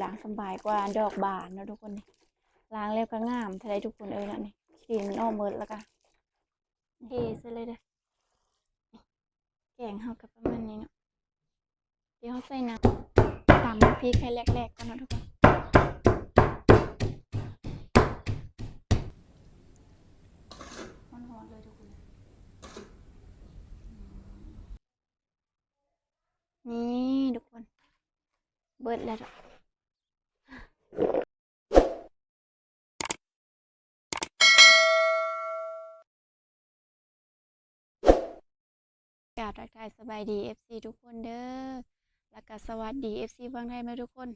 ລ້າງສະບາຍກວ່າດອກບານເນາະທຸກຄົນ. ນີ້ ລ້າງແລ້ວກໍງາມເທົ່າໃດທຸກຄົນເອີຍເນາະ. ນີ້ ຂີ້ດິນມັນອອກໝົດ ແລ້ວກໍເທໃສ່ເລີຍເດີ້. ແກງເຮົາກໍປະມານນີ້ເນາະ. ດຽວເຮົາໃສ່ນ້ຳ ຕຳພລິກໃຫ້ແຫຼກໆກ່ອນເນາະທຸກຄົນ. ຮ້ອນໆເລີຍທຸກຄົນ. ນີ້ທຸກຄົນ ເບິດແລ້ວ. ກາບທັກທາຍສະບາຍດີເອັຟຊີທຸກຄົນເດີ້ ແລ້ວກະສະຫວັດດີເອັຟຊີຝັ່ງໄທເດີ້ທຸກຄົນ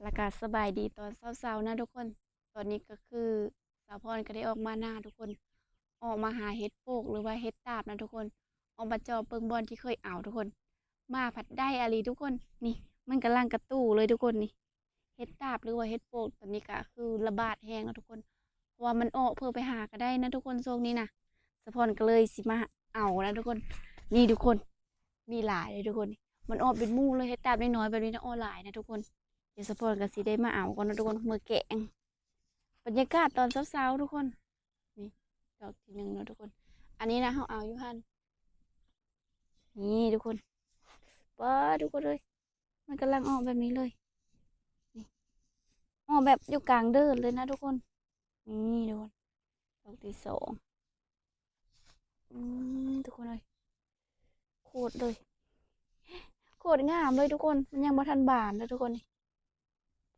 ແລ້ວກະສະບາຍດີຕອນເຊົ້າໆນະທຸກຄົນ. ຕອນນີ້ກໍຄືສາວພອນກໍໄດ້ອອກມານາທຸກຄົນ ອອກມາຫາເຫັດໂປກ ຫຼືວ່າເຫັດຕາບນະທຸກຄົນ. ອອກມາຈອບເບິ່ງບ່ອນທີ່ເຄີຍເອົາທຸກຄົນ ມາພັດໄດ້ອີ່ຫຼີທຸກຄົນ. ນີ້ ມັນກຳລັງກະຕູ້ເລີຍທຸກຄົນນີ້. ເຫັດຕາບ ຫຼືວ່າເຫັດໂປກ ຕອນນີ້ກະຄືລະບາດແຮງເນາະທຸກຄົນ ເພາະວ່າມັນອອກ ເພິ່ນໄປຫາກະໄດ້ນະທຸກຄົນ ຊ່ວງນີ້ນະ. ສາວພອນກໍເລີຍຊິມາເອົານະທຸກຄົນ. ນີ້ທຸກຄົນ ມີຫຼາຍເລີຍທຸກຄົນ. ມັນອອກເປັນໝູ່ເລີຍ ເຫັດຕາບນ້ອຍໆແບບນີ້ນະ ອອກຫຼາຍນະທຸກຄົນ. ດຽວສາວພອນກໍຊິໄດ້ມາເອົາກ່ອນນະທຸກຄົນ ເມືອແກງ. ບັນຍາກາດຕອນເຊົ້າໆທຸກຄົນ. ນີ້ ດອກທີໜຶ່ງເນາະທຸກຄົນ. ອັນນີ້ນະ ເຮົາເອົາຢູ່ຫັ້ນ. ນີ້ທຸກຄົນ ວ້າ ທຸກຄົນເອີຍ ມັນກຳລັງອອກແບບນີ້ເລີຍ. ນີ້ ອອກແບບຢູ່ກາງເດີ່ນເລີຍນະທຸກຄົນ. ນີ້ທຸກຄົນ ດອກທີສອງ. ອືມ ທຸກຄົນເອີຍ ໂຄດເລີຍ ໂຄດງາມເລີຍທຸກຄົນ. ມັນຍັງບໍ່ທັນບານເດີທຸກຄົນ.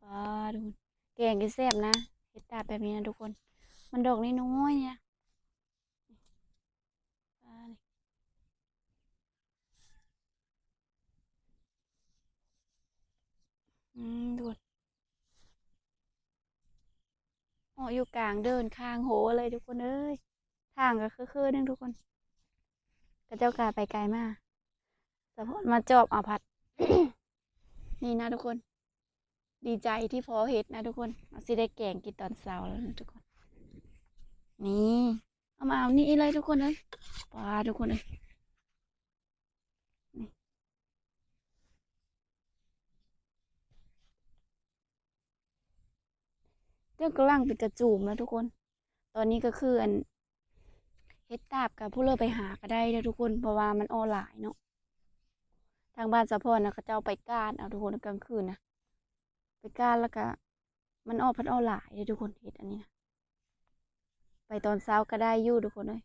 ປ້າ ທຸກຄົນ ແກງກໍແຊບນະ ເຫັດຕາບແບບນີ້ນະທຸກຄົນ. ມັນດອກນ້ອຍໆນີ້ນະ. ອືມ ທຸກຄົນ ເອາະຢູ່ກາງເດີ່ນຂ້າງໂຮເລີຍທຸກຄົນເອີຍ. ທາງກໍຄືໆໜຶ່ງທຸກຄົນ ເຂົາເຈົ້າກະໄປໄກມາ. ສາວພອນມາຈອບເອົາພັດ ນີ້ນະທຸກຄົນ. ດີໃຈທີ່ພໍເຮັດນະທຸກຄົນ ເຮົາຊິໄດ້ແກງກິນຕອນເຊົ້າແລ້ວນະທຸກຄົນ. ນີ້ ເອົາມາເອົານີ້ເລີຍທຸກຄົນເອີຍ. ປ້າ ທຸກຄົນເອີຍ ນີ້ ເຈົ້າກຳລັງເປັນກະຈູມນະທຸກຄົນ. ຕອນນີ້ກໍຄືອັນ ເຫັດຕາບກະຜູ້ເລີໄປຫາກະໄດ້ເດີທຸກຄົນ ເພາະວ່າມັນອອກຫຼາຍເນາະ. ທາງບ້ານສາວພອນນະ ເຂົາເຈົ້າໄປກ້ານເອົາທຸກຄົນ ກາງຄືນນະ ໄປກ້ານແລ້ວກະ ມັນອອກ ພັດອອກຫຼາຍເດ້ທຸກຄົນ. ເຫັດອັນນີ້ນະ ໄປຕອນເຊົ້າກໍໄດ້ຢູ່ທຸກຄົນເອີຍ.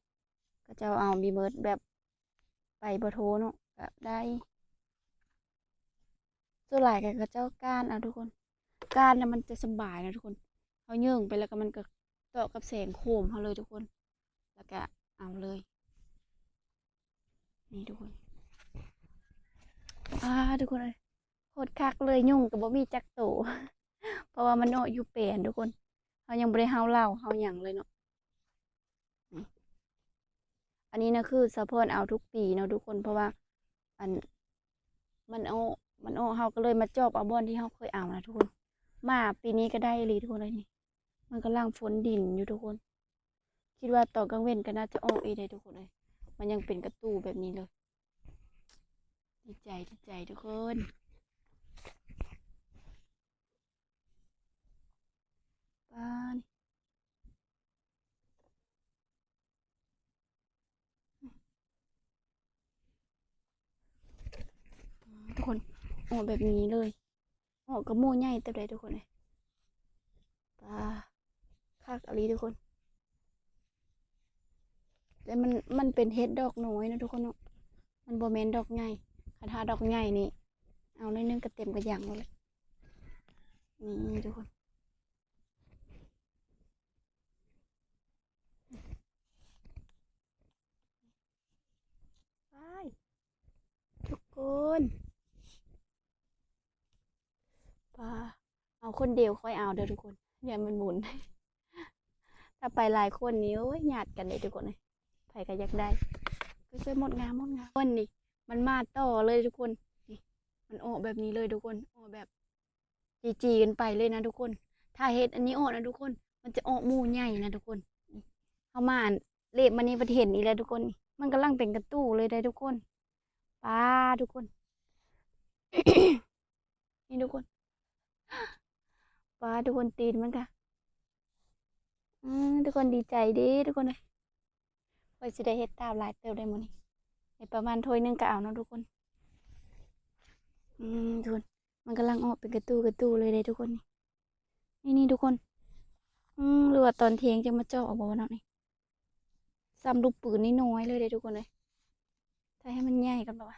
ເຂົາເຈົ້າເອົາບີເມີດແບບ ໄປບໍ່ໂທເນາະ ກໍໄດ້. ສ່ວນຫຼາຍກໍເຂົາເຈົ້າກ້ານເອົາທຸກຄົນ ກ້ານແລ້ວມັນຈະສະບາຍນະທຸກຄົນ. ເຮົາເຍີ້ງໄປແລ້ວກໍມັນກໍເຕາະກັບແສງໂຄມເຮົາເລີຍທຸກຄົນ ແລ້ວກໍເອົາເລີຍ. ນີ້ທຸກຄົນ ອາ ທຸກຄົນເອີຍ ໂຄດຄັກເລີຍ. ຍຸງກໍບໍ່ມີຈັກໂຕ ເພາະວ່າມັນເນາະຢູ່ແປນທຸກຄົນ ເຮົາຍັງບໍ່ໄດ້ເຮົາເຫຼົ້າເຮົາຫຍັງເລີຍເນາະ. ນີ້ ອັນນີ້ນະ ຄືສາວພອນເອົາທຸກປີເນາະທຸກຄົນ ເພາະວ່າ ອັນ ມັນເອາະ ມັນເອາະ ເຮົາກໍເລີຍມາຈອບເອົາບ່ອນທີ່ເຮົາເຄີຍເອົານະທຸກຄົນ. ມາປີນີ້ກໍໄດ້ອີ່ຫຼີທຸກຄົນເອີຍ. ນີ້ ມັນກຳລັງຝົນດິນຢູ່ທຸກຄົນ. ຄິດວ່າຕອນກາງເວັນກໍໜ້າຈະອອກອີກເດ້ທຸກຄົນເອີຍ. ມັນຍັງເປັນກະຕູແບບນີ້ເລີຍ. ດີໃຈ ດີໃຈທຸກຄົນ. ປາ ນີ້ ທຸກຄົນ ອອກແບບນີ້ເລີຍ. ອອກກະໝູ່ໃຫຍ່ເຕີບໃດ໋ທຸກຄົນເອີຍ. ປາ ຄັກອີ່ຫຼີທຸກຄົນ. ແຕ່ມັນ ມັນເປັນເຫັດດອກນ້ອຍນະທຸກຄົນເນາະ ມັນບໍ່ແມ່ນດອກໃຫຍ່. ຄັນຖ້າດອກໃຫຍ່ນີ້ ເອົາໜ້ອຍໜຶ່ງກໍເຕັມກະຢາງໝົດແລ້ວ. ນີ້ທຸກຄົນ ໄປ ທຸກຄົນ ປາ ເອົາຄົນດຽວຄ່ອຍເອົາເດີທຸກຄົນ ຢ້ານມັນໝຸນ. ຖ້າໄປຫຼາຍຄົນນີ້ ໂອ້ຍ ຍາດກັນເດ້ທຸກຄົນເອີຍ. ໃຜກໍຢາກໄດ້ ກໍຊ່ວຍໝົດງາມ ໝົດງາມ. ຄົນນີ້ມັນມາຕໍ່ເລີຍທຸກຄົນ. ນີ້ ມັນອອກແບບນີ້ເລີຍທຸກຄົນ ອອກແບບ ຈີ່ໆກັນໄປເລີຍນະທຸກຄົນ. ຖ້າເຫັດອັນນີ້ອອກນະທຸກຄົນ ມັນຈະອອກໝູ່ໃຫຍ່ນະທຸກຄົນ. ເຮົາມາອັນ ເລບມານີ້ ປະເທດນີ້ແຫຼະທຸກຄົນ. ນີ້ ມັນກຳລັງເປັນກະຕູເລີຍໄດ໋ທຸກຄົນ. ປາ ທຸກຄົນ ນີ້ທຸກຄົນ. ປາ ທຸກຄົນ ຕີນມັນກະ ອືມ ທຸກຄົນ ດີໃຈເດ້ທຸກຄົນເອີຍ. ຂ້ອຍຊິໄດ້ເຮັດຕາບຫຼາຍເຕີບໄດ໋ມື້ນີ້ ໄດ້ປະມານຖ້ວຍໜຶ່ງກະເອົາເນາະທຸກຄົນ. ອືມ ທຸກຄົນ ມັນກຳລັງອອກເປັນກະຕູກະຕູເລີຍເດ້ທຸກຄົນ. ນີ້ ນີ້ໆ ທຸກຄົນ ອືມ ຫຼືວ່າຕອນແລງຈັ່ງມາເຈາະເອົາບໍ່ເນາະນີ້. ສ່ຳລູກປືນນ້ອຍໆ ເລີຍເດ້ທຸກຄົນເອີຍ. ຖ້າໃຫ້ມັນໃຫຍ່ກ່ອນແບບວ່າ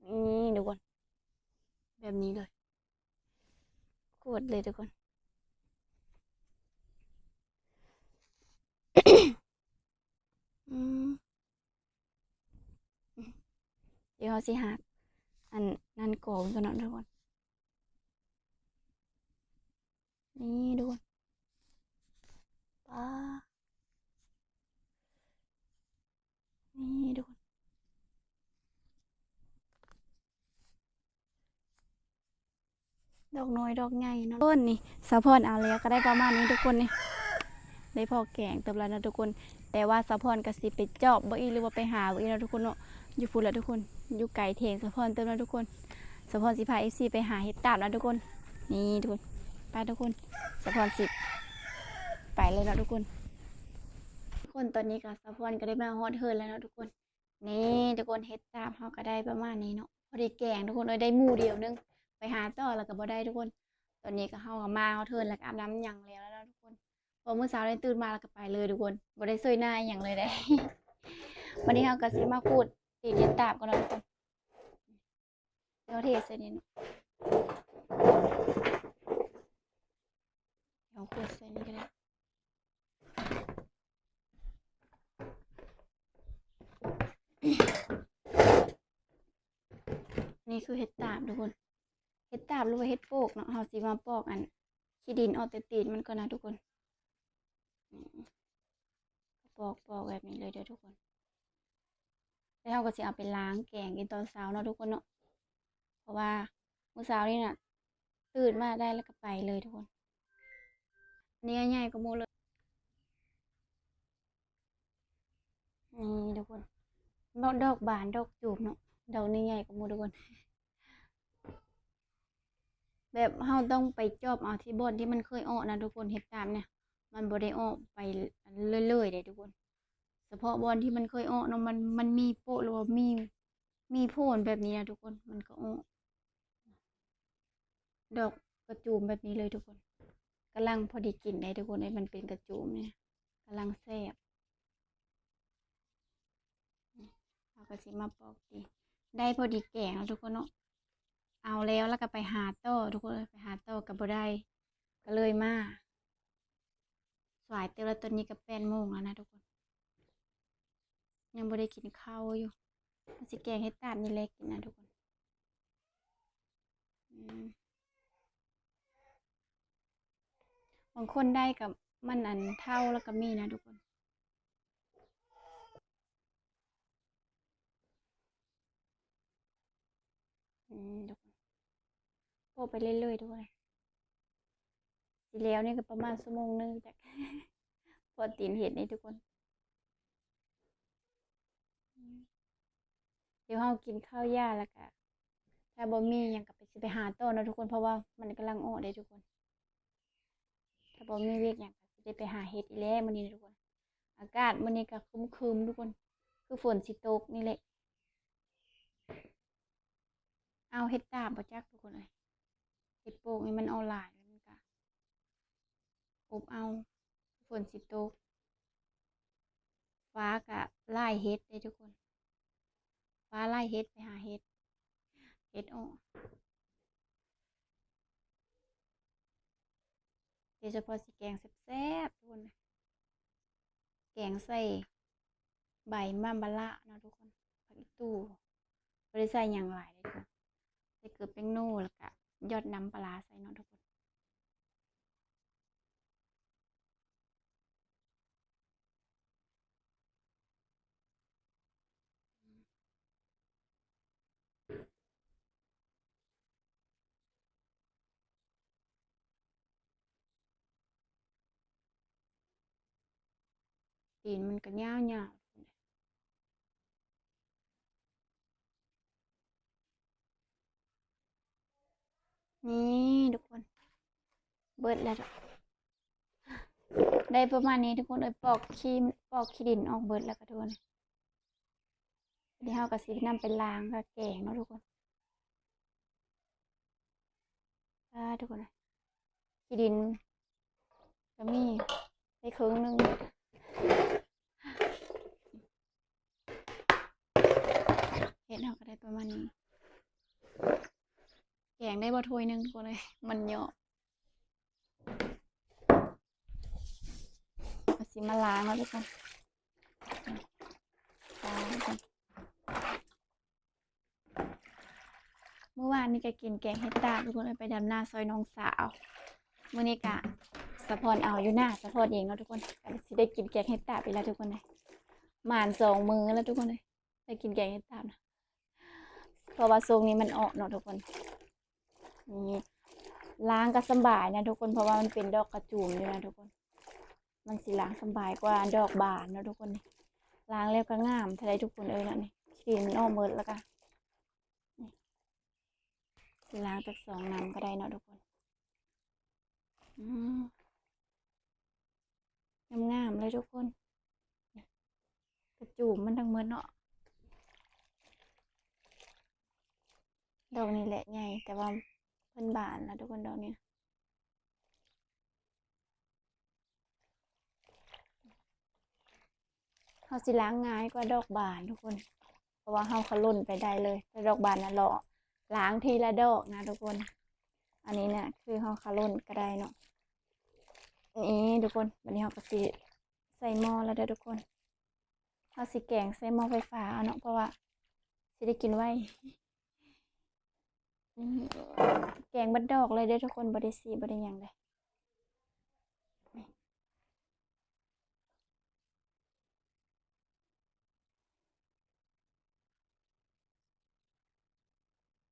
ນີ້ທຸກຄົນ ແບບນີ້ເລີຍ ກວດເລີຍທຸກຄົນ. ອືມ ດຽວເຮົາຊິຫາອັນນັ້ນກອງກ່ອນເນາະທຸກຄົນ. ນີ້ທຸກຄົນ ປາ ນີ້ທຸກຄົນ ດອກນ້ອຍດອກໃຫຍ່ເນາະ. ຕົ້ນນີ້ສາວພອນເອົາແລ້ວ ກະໄດ້ປະມານນີ້ທຸກຄົນ. ນີ້ໄດ້ພໍແກງເຕີບແລ້ວເນາະທຸກຄົນ. ແຕ່ວ່າສາວພອນກະຊິໄປຈອບເບິ່ງອີກ ຫຼືວ່າໄປຫາເບິ່ງອີກເນາະທຸກຄົນເນາະ. ຢູ່ພຸ້ນລະທຸກຄົນ ຢູ່ໄກແທງສາວພອນເຕີບເນາະທຸກຄົນ. ສາວພອນຊິພາເອັຟຊີໄປຫາເຫັດຕາບນະທຸກຄົນ. ນີ້ທຸກຄົນ ໄປທຸກຄົນ ສາວພອນຊິໄປເລີຍເນາະທຸກຄົນ. ທຸກຄົນ ຕອນນີ້ກະສາວພອນກະໄດ້ມາຮອດເຮືອນແລ້ວເນາະທຸກຄົນ. ນີ້ທຸກຄົນ ເຫັດຕາບເຮົາກະໄດ້ປະມານນີ້ເນາະ ພໍດີແກງທຸກຄົນເອີຍ. ໄດ້ໝູ່ດຽວໜຶ່ງ ໄປຫາຕໍ່ລະກະບໍ່ໄດ້ທຸກຄົນ. ຕອນນີ້ກະເຮົາກະມາຮອດເຮືອນ ລະກະອາບນ້ຳຫຍັງແລ້ວລະເນາະທຸກຄົນ. ເພາະມື້ເຊົ້ານີ້ຕື່ນມາລະກະໄປເລີຍທຸກຄົນ ບໍ່ໄດ້ຊ່ວຍໜ້າອີ່ຫຍັງເລີຍເດ້. ບາດນີ້ເຮົາກະຊິມາຂູດຕີນເຫັດຕາບກ່ອນເນາະທຸກຄົນ. ເຮົາເທໃສ່ນີ້ເນາະ ເຮົາຂູດໃສ່ນີ້ກະໄດ້. ນີ້ຄືເຫັດຕາບທຸກຄົນ ເຫັດຕາບ ຫຼືວ່າເຫັດໂປກເນາະ. ເຮົາຊິມາປອກອັນຂີ້ດິນອອກແຕ່ຕີນມັນກ່ອນນະທຸກຄົນ. ອືມ ປອກ ປອກແບບນີ້ເລີຍເດີທຸກຄົນ. ແລ້ວເຮົາກະຊິເອົາໄປລ້າງແກງກິນຕອນເຊົ້າເນາະທຸກຄົນເນາະ. ເພາະວ່າມື້ເຊົ້ານີ້ນະ ຕື່ນມາໄດ້ລະກະໄປເລີຍທຸກຄົນ. ອັນນີ້ໃຫຍ່ກວ່າໝູ່ເລີຍ. ນີ້ທຸກຄົນ ດອກບານ ດອກຈູມເນາະ. ດອກນີ້ໃຫຍ່ກວ່າໝູ່ທຸກຄົນ. ແບບເຮົາຕ້ອງໄປຈອບເອົາທີ່ບ່ອນທີ່ມັນເຄີຍອອກນະທຸກຄົນ. ເຫັດຕາບນີ້ ມັນບໍ່ໄດ້ອອກໄປເລື້ອຍໆເດ້ທຸກຄົນ. ສະເພາະບ່ອນທີ່ມັນເຄີຍອອກເນາະ ມັນ ມັນມີໂປະ ຫຼືວ່າມີ ມີໂພນແບບນີ້ນະທຸກຄົນ ມັນກະອອກ ດອກກະຈູມແບບນີ້ເລີຍທຸກຄົນ. ກຳລັງພໍດີກິນໄດ໋ທຸກຄົນເອີຍ ມັນເປັນກະຈູມນີ້ ກຳລັງແຊບ. ເຮົາກະຊິມາປອກຕີນ ໄດ້ພໍດີແກງເນາະທຸກຄົນເນາະ. ເອົາແລ້ວລະກະໄປຫາຕໍ່ທຸກຄົນເອີຍ ໄປຫາຕໍ່ກະບໍ່ໄດ້ ກະເລີຍມາ ສາຍເຕີບລະ ຕອນນີ້ກະແປດໂມງລະນະທຸກຄົນ ຍັງບໍ່ໄດ້ກິນເຂົ້າຢູ່. ເຮົາຊິແກງເຫັດຕາບນີ້ແລະກິນນະທຸກຄົນ. ອືມ ບາງຄົນໄດ້ກະມັນອັນເຖົ້າລະກະມີນະທຸກຄົນ. ອືມ ທຸກຄົນ ໂປະໄປເລື້ອຍໆທຸກຄົນ. ຊິແລ້ວນີ້ກະປະມານຊົ່ວໂມງໜຶ່ງຈັກ ເພາະຕີນເຫັດນີ້ທຸກຄົນ. ອືມ ດຽວເຮົາກິນເຂົ້າຢ່າລະກະ ຖ້າບໍ່ມີຫຍັງກະໄປ ຊິໄປຫາຕໍ່ເນາະທຸກຄົນ ເພາະວ່າມັນກຳລັງອອກເດ້ທຸກຄົນ. ຖ້າບໍ່ມີວຽກຫຍັງກະຊິໄດ້ໄປຫາເຫັດອີກແລ້ວມື້ນີ້ນະທຸກຄົນ. ອາກາດມື້ນີ້ກະຄຶ້ມໆທຸກຄົນ ຄືຝົນຊິຕົກນີ້ແຫຼະ. ເອົາເຫັດຕາບບໍ່ຈັກທຸກຄົນເອີຍ ເຫັດໂປກນີ້ມັນອອກຫຼາຍ ມັນກະອົບເອົາ ຝົນຊິຕົກ. ຟ້າກະຫຼາຍເຫັດເດ້ທຸກຄົນ ຟ້າຫຼາຍເຫັດ ໄປຫາເຫັດ ເຫັດອອກ. ໂດຍສະເພາະຊິແກງແຊບໆທຸກຄົນ ແກງໃສ່ໃບໝາກບາລະເນາະທຸກຄົນ ຜັກອີ່ຕູ່ ບໍ່ໄດ້ໃສ່ຫຍັງຫຼາຍເດ້ທຸກຄົນ ໃສ່ເກືອແປ້ງໂນ ລະກະຢອດນ້ຳປາຮ້າໃສ່ເນາະທຸກຄົນ. ຕີນມັນກະຍາວໆ. ນີ້ທຸກຄົນ ເບິດແລ້ວ ໄດ້ປະມານນີ້ທຸກຄົນເອີຍ. ປອກຂີ້ ປອກຂີ້ດິນອອກເບິດແລ້ວກະທຸກຄົນ. ດຽວເຮົາກະຊິນຳໄປລ້າງກະແກງເນາະທຸກຄົນ. ອາ ທຸກຄົນ ຂີ້ດິນກະມີໄດ້ເຄິ່ງໜຶ່ງ. ເຮັດເຮົາກະໄດ້ປະມານນີ້. ແກງໄດ້ບໍ່ຖ້ວຍໜຶ່ງທຸກຄົນເອີຍ ມັນເຍາະ. ກະຊິມາລ້າງເນາະທຸກຄົນ. ມື້ວານນີ້ກະກິນແກງເຫັດຕາບທຸກຄົນເອີຍ ໄປດຳນາຊ່ອຍນ້ອງສາວ. ມື້ນີ້ກະສະພອນເອົາຢູ່ນາສະພອນເອງເນາະທຸກຄົນ. ກະຊິໄດ້ກິນແກງເຫັດຕາບອີກແລ້ວທຸກຄົນເອີຍ. ໝານສອງມື້ແລ້ວທຸກຄົນເອີຍ ໄດ້ກິນແກງເຫັດຕາບນະ. ເພາະວ່າຊ່ວງນີ້ມັນອອກເນາະທຸກຄົນ. ນີ້ ລ້າງກະສະບາຍນະທຸກຄົນ ເພາະວ່າມັນເປັນດອກກະຈູມຢູ່ນະທຸກຄົນ. ມັນຊິລ້າງສະບາຍກວ່າດອກບານເນາະທຸກຄົນ. ນີ້ ລ້າງແລ້ວກະງາມເທົ່າໃດທຸກຄົນເອີຍເນາະ. ນີ້ ຂີ້ດິນມັນອອກເໝິດແລ້ວກະ ນີ້ ຊິລ້າງຈັກສອງນ້ຳກະໄດ້ເນາະທຸກຄົນ. ອືມ ງາມໆເລີຍທຸກຄົນ. ກະຈູມມັນທັງໝົດເນາະ. ດອກນີ້ແຫຼະໃຫຍ່ ແຕ່ວ່າເພິ່ນບານລະທຸກຄົນ ດອກນີ້. ເຮົາຊິລ້າງງ່າຍກວ່າດອກບານທຸກຄົນ ເພາະວ່າເຮົາຂະຫຼົ່ນໄປໄດ້ເລີຍ. ແຕ່ດອກບານນະ ເລາະ ລ້າງທີລະດອກນະທຸກຄົນ. ອັນນີ້ນະ ຄືເຮົາຂະຫຼົ່ນກະໄດ້ເນາະ. ນີ້ທຸກຄົນ ບາດນີ້ເຮົາກະຊິໃສ່ໝໍ້ແລ້ວເດີທຸກຄົນ. ເຮົາຊິແກງໃສ່ໝໍ້ໄຟຟ້າເອົາເນາະ ເພາະວ່າຊິໄດ້ກິນໄວ. ນີ້ ແກງເບິດດອກເລີຍເດີທຸກຄົນ ບໍ່ໄດ້ສີ ບໍ່ໄດ້ຫຍັງເລີຍ.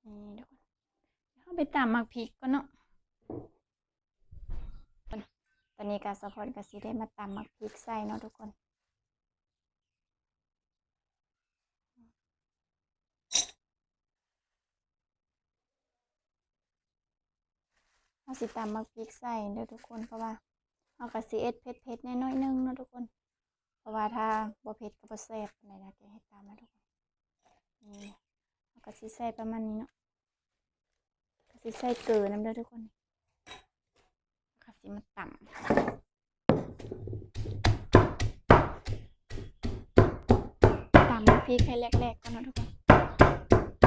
ນີ້ທຸກຄົນ ເຮົາໄປຕຳໝາກພິກກ່ອນເນາະ. ຕອນນີ້ກະສາວພອນກະຊິໄດ້ມາຕຳໝາກພິກໃສ່ເນາະທຸກຄົນ. ເຮົາຊິຕຳໝາກພິກໃສ່ເດີທຸກຄົນ ເພາະວ່າເຮົາກະຊິເຮັດເຜັດໆແດ່ໜ້ອຍໜຶ່ງເນາະທຸກຄົນ ເພາະວ່າຖ້າບໍ່ເຜັດກະບໍ່ແຊບປານໃດນະ ແກງເຫັດຕາບນະທຸກຄົນ. ນີ້ ເຮົາກະຊິໃສ່ປະມານນີ້ເນາະ. ກະຊິໃສ່ເກືອນຳເດີທຸກຄົນ. ກະຊິມາຕຳ ຕຳພລິກໃຫ້ແຫຼກໆກ່ອນເນາະທຸກຄົນ.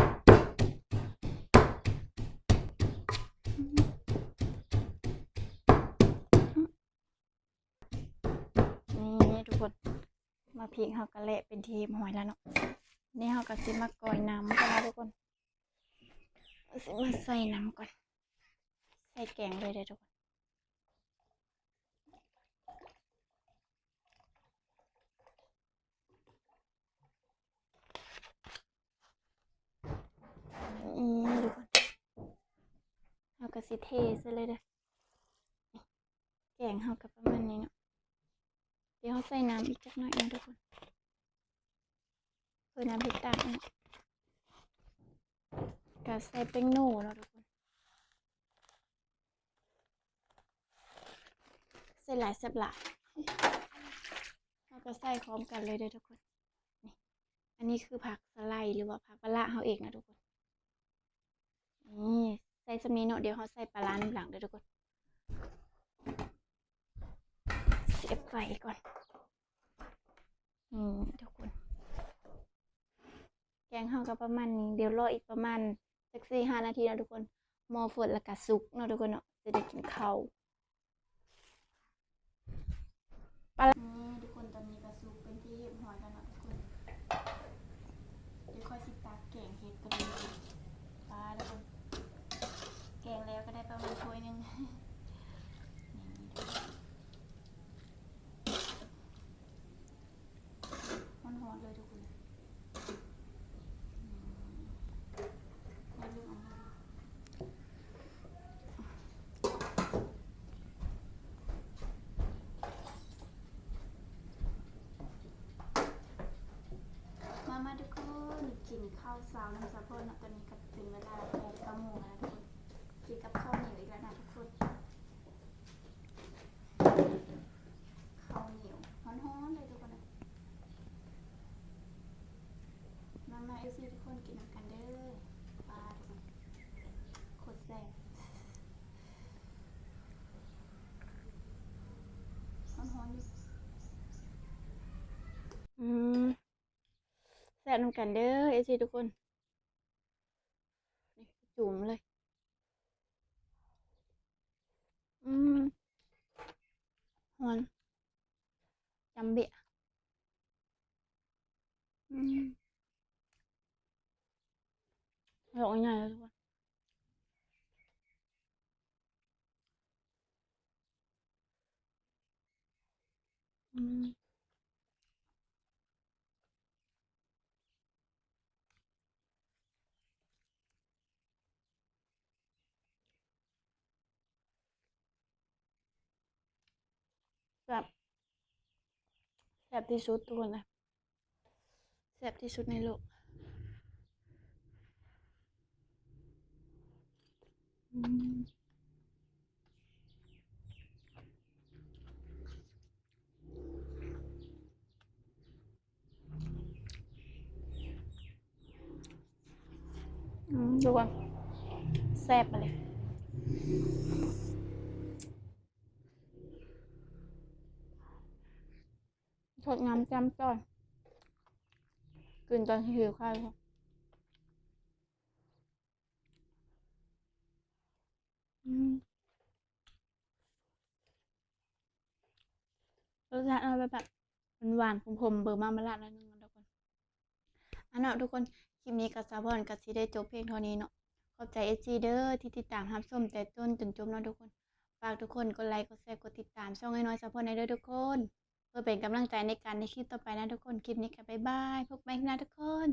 ນີ້ທຸກຄົນ ໝາກພິກເຮົາກະແຫຼະເປັນທີ່ຮຽບຮ້ອຍແລ້ວເນາະ. ນີ້ເຮົາກະຊິມາກອຍນ້ຳກ່ອນເນາະທຸກຄົນ. ຊິມາໃສ່ນ້ຳກ່ອນ ໃສ່ແກງເລີຍເດີທຸກຄົນ. ນີ້ທຸກຄົນ ເຮົາກະຊິເທໃສ່ເລີຍເດີ. ແກງເຮົາກະປະມານນີ້ເນາະ. ດຽວເຮົາໃສ່ນ້ຳອີກຈັກໜ້ອຍໜຶ່ງທຸກຄົນ ເພື່ອນ້ຳເຮັດຕາບເນາະ. ກະໃສ່ແປ້ງໂນ່ເນາະທຸກຄົນ ໃສ່ຫຼາຍແຊບຫຼາຍ. ເຮົາກະໃສ່ພ້ອມກັນເລີຍເດີທຸກຄົນ. ນີ້ ອັນນີ້ຄືຜັກສະໄລ ຫຼືວ່າຜັກປະຫຼ້າເຮົາເອງນະທຸກຄົນ. ນີ້ ໃສ່ສ່ຳນີ້ເນາະ ດຽວເຮົາໃສ່ປາຫຼ້ານຳຫຼັງເດີທຸກຄົນ. ເສບໄຟກ່ອນ. ນີ້ທຸກຄົນ ແກງເຮົາກະປະມານນີ້ ດຽວລໍອີກປະມານຈັກສີ່ຫ້ານາທີເນາະທຸກຄົນ. ໝໍ້ຟົດແລ້ວກະສຸກເນາະທຸກຄົນເນາະ ຈະໄດ້ກິນເຂົ້າ. ປາ ນີ້ທຸກຄົນ ຕອນນີ້ກະສຸກເປັນທີ່ຮຽບຮ້ອຍແລ້ວເນາະທຸກຄົນ. ດຽວຂ້ອຍຊິຕັກແກງເຫັດກັນເລີຍ. ປາທຸກຄົນ ແກງແລ້ວກະໄດ້ປະມານຖ້ວຍໜຶ່ງ. ນີ້ທຸກຄົນ ຮ້ອນໆເລີຍທຸກຄົນ. ມາໆທຸກຄົນ ກິນເຂົ້າເຊົ້ານຳສາວພອນເນາະ. ຕອນນີ້ກະເປັນເວລາແປດ ເກົ້າໂມງແລ້ວນະທຸກຄົນ. ກິນກັບເຂົ້າໜຽວອີກແລ້ວນະທຸກຄົນ. ບນຳກັນເດີ ເອັຟຊີ ທຸກຄົນ ນີ້ ຈຸ່ມເລີຍ. ອືມ ຮ້ອນ ຈຳເບະ ອືມ ດອກໃຫຍ່ເລີຍທຸກຄົນ. ອືມ ແຊບ ແຊບທີ່ສຸດທຸກຄົນເອີຍ ແຊບທີ່ສຸດໃນໂລກ. ອືມ ອືມ ທຸກຄົນ ແຊບອີ່ຫຼີ ສົດນ້ຳຈ້ຳຈ້ອຍ ກິນຕອນຫິວເຂົ້າ. ອືມ ລົດຊາດມັນແບບ ແບບຫວານໆ ຂົມໆ ເບີມາມາລາດໜ້ອຍໜຶ່ງເນາະທຸກຄົນ. ອາເນາະທຸກຄົນ ຄລິບນີ້ກໍສາວພອນກໍຊິໄດ້ຈົບພຽງເທົ່ານີ້ເນາະ. ຂອບໃຈ ເອັຟຊີ ເດີ ທີ່ຕິດຕາມຮັບຊົມແຕ່ຕົ້ນຈົນຈົບເນາະທຸກຄົນ. ຝາກທຸກຄົນກົດໄລ ກົດແຊ ກົດຕິດຕາມຊ່ອງນ້ອຍໆ ສາວພອນແດ່ເດີທຸກຄົນ ເພື່ອເປັນກຳລັງໃຈໃນການເຮັດຄລິບຕໍ່ໄປນະທຸກຄົນ. ຄລິບນີ້ກໍບາຍບາຍ ພົບກັນໃໝ່ຄລິບໜ້າທຸກຄົນ.